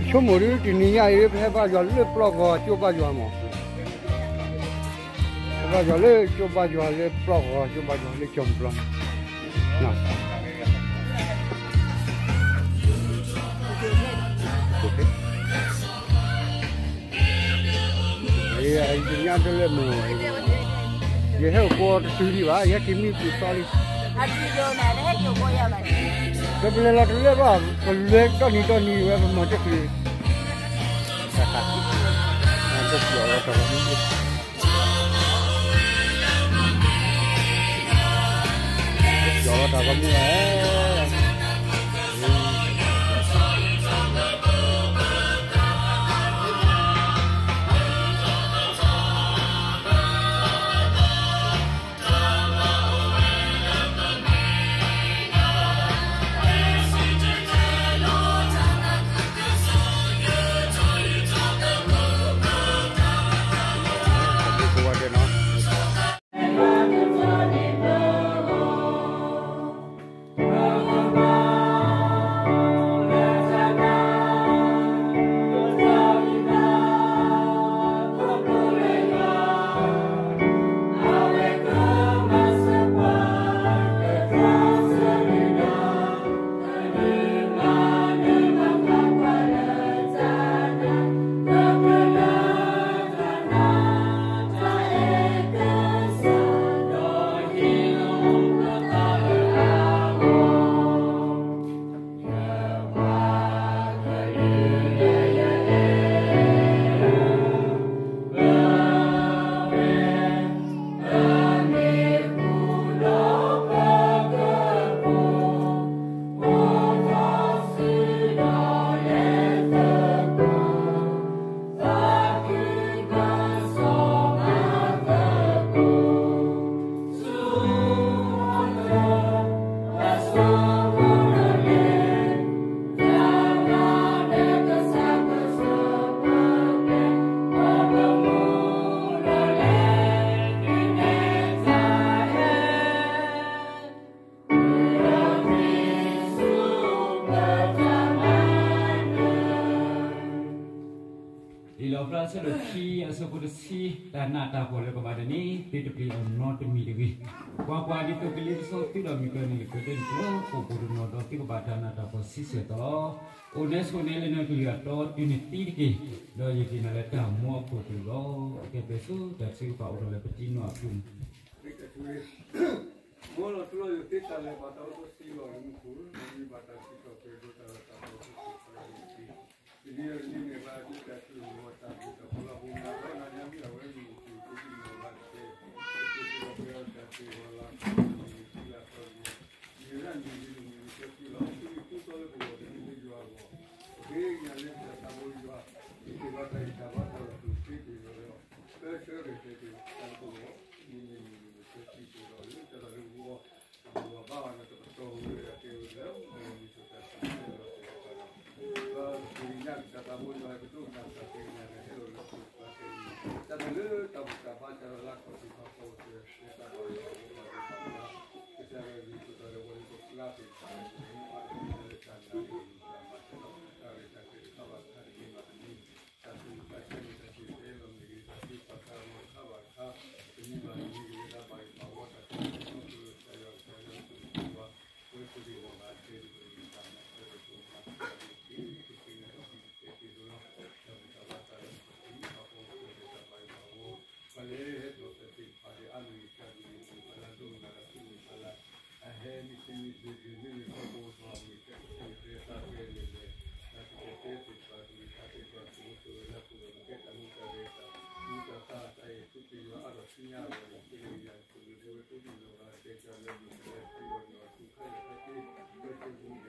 ဆိကမိၣ်ဒုး တနံၤညါအံၤ ပဟဲဘါယွၤလၢပျီဂီၤ ကၠိဘါယွၤမး, ဟဲဘါယွၤလၢကၠိဘါယွၤလၢပျီဂီၤ ကၠိဘါယွၤလၢကၠီပျီ, ယညါတလဲၣ်မ့ၢ်, ယဟဲအိၣ်ကိးတတုၤဒံးဘၣ် ယဟဲက့ၤမံပူၤသီလံ, ဒီးပလဲၤလီၤတလဲၣ်ဘၣ် ပလဲၤတီနံၤတီနံၤဝဲ ပမၤတချုး, တပျီၢ်လီၤတၢ်ဂီၤမူ, တပျီၢ်လီၤတၢ်ဂီၤမူလီၤ. လံာ်လီၣ်ဖျါ အဆၢဒိၣ်ခံ အဆၢဖိတဆံ, တၢ်နးတၢ်ဖှီၣ်လၢကဘၣ်တနံၤ သုတပျံၤအီၤနီတမံၤတဂ့ၤ. ကွၢ်ကွၢ်, ဒ်သိးကလံၤတစိၢ်သုဒီးမုၢ်ကနံၤလၢကတၢၢ်န့ၣ် လၢဃိာ်ပူၤတနီၤဒီးသုကဘၣ်တၢ်နးတၢ်ဖှီၣ်ဆံးဆဲၣ်သီလီၤ. အိၣ်နဲဆိးနဲလၢနကလုၢ်အတီၤတုၤနသံတက့ၢ်, ဒီးယကဟ့ၣ်နၤလၢတၢ်မူအခိၣ်သလုးလီၤ. ကဲဘျုးဆိတၢ်ထုကဖၣ်အိၣ်ထီၣ်လၢပတံၤနီၣ်အပူၤ မ်လီၤထူလီၤယိာ်သ့တၢ်လဲၤဘၣ်တၢ်အိၣ်ဖှိၣ်စံလီၤလၢမူခိၣ်, မ့ၢ်ဘၣ်တၢ်စံးထီၣ်ပတြၢၤဒီးတၢ်လီၢ်တၢ်ပှဲၤအဃိ တနံၤအံၤတနံၤန့ၣ် ဘၣ်တၢ်ထုးမၤတၢ်ဘျုးတၢ်ဖှိၣ်လီၤ ပမၤလီၤနၤညါမ့ၢ်အဝဲမ့ၢ်မူခိၣ် ပမၤဘၣ်တကဲ ပက့ၤပလီၤပှဲၤအီၤတၢ်တ့ၢ်ဝဲလီၤ မ့ၢ်မ့ၢ်သံလၢအသီတမံၤ မ့ၢ်ဝဲဒၣ်မ့ၢ်ဒ်န့ၣ်မ့ၢ်မ့ၢ်ကဲသံလီၤ သုမ့ၢ်သူသီလၢပဂီၢ်တမံၤလၢယွၤအဂီၢ် ပဃ့ကညးလၢပတၢ်သးဘိယွၤ ပက့ၤဘၣ်တၢ်ဂံၢ်တၢ်ဘါတၢ်အိၣ်ဖှိၣ်သ့တ့ၢ်လီၤလီၤ ပဆၢဂ့ၤဆၢဂ့ၤတၢ်လၢပဂီၢ် မ့ၢ်မ့ၢ်မ့ၢ်မ့ၢ်ကဲသံတ့ၢ်လီၤလၢတၢ်လီၢ်လၢပဂီၢ် တဘၣ်ဘၣ်အီၤဒီးတကတီၢ်ဝဲဒၣ်ကဲဝဲလၢ မ့ၢ်မ့ၢ်တၢ်သးဘိလီၤ ပက့ၤညါက့ၤတၢ်သးဘိလီၤ ပဒိကနၣ်တၢ်သ့ၣ်ညါန့ၣ် ဟဲအိၣ်လၢပပှၤသ့ၣ်ညါ တၢ်လၢတၢ်ဘူၣ်တၢ်ဘါတၢ်လၢလၢခီၣ်ထံးခီၣ်ကီၢ်ပူၤ တၢ်ဘၣ်လီၤဘၣ်ဘၣ်ဘၣ် ကစၢ်ယွၤဂ့ၤကစၢ်ယွၤဝဲလၢပကျါသ့ၣ်တဖၣ်န့ၣ် မ့ၢ်အါတက့ၢ်လၢတၢ်နာ်န့ၣ် တၢ်မၤတၢ်လီၤ တၢ်ရဲၣ်တၢ်ကျဲၤတခါဘၣ်တခါတမံၤဘၣ်တမံၤ တၢ်သူၣ်တၢ်ဆဲးန့ၣ် တၢ်စံၣ်တဲၤတဲလီၤမ့ၢ်ဂ့ၤ တၢ်သံတၢ်ဆဲးန့ၣ်တၢ်စံၣ်တဲၤတဲလီၤမ့ၢ်ဂ့ၤ တၢ်သံပာ်ခါမ့ၢ်ဂ့ၤ တၢ်ဘၣ်ယိၣ်ဘၣ်ဝီတၢ်သံတၢ်ကီတၢ်ခဲ ကစၢ်ယွၤကစၢ်ယွၤကစၢ်ယွၤ ဝဲခိၣ်ဒံးလီၤဘၣ်တဲတကလုာ်တၢ်မၤစၢၤတကလုာ်မၤစၢၤတကလုာ် ကစၢ်ယွၤကစၢ်ယွၤကစၢ်ယွၤ တၢ်ဘူၣ်တၢ်ဘါတၢ်လၢပကသံ ပှၤပိာ်မုၣ်ဖိသ့ၣ်တဖၣ်ဘၣ်ယိၣ်ဘၣ်ဝီ ပှၤလၢဟဲဒိးစဲးသ့ၣ်တဖၣ်ဒီး အါမံၤကစၢ်မံၤ မ့ၢ်ပှၤလၢအဒိကနၣ်တၢ်သူၣ်မံၤသးလၢ အဟဲမ့ၢ်စ့မ့ၢ်ဘျုးဘျုး မ့မ့ၢ်ခီဖျိထီၣ်မ့ၢ် ကဲကစၢ်ယွၤကစၢ်ယွၤ တၢ်ကဲလဲၣ်လဲၣ် တၢ်စံၣ်တဲၤတဲသ့ၣ်တဖၣ် ကလုၢ်ကထါသ့ၣ်တဖၣ် ကအိၣ်ဆိးဝဲလၢပဂီၢ် ကကဲတၢ်မူတၢ်ရဲၣ်တၢ်မူတၢ်သး တၢ်အဲၣ် ထူပယွၤအါထီၣ်ဆူညါအဂီၢ်န့ၣ် ကဲကစၢ်ယွၤကလုၢ်ဒိဝဲ ခိၣ်ဒံးလီၤဘၣ် ကဲကစၢ်လၢမုၢ်ကလဲၤထံဂီၢ်န့ၣ် အီၤထူခဲလၢာ်ခဲဆ့ ကဲကစၢ်ယွၤကလုၢ်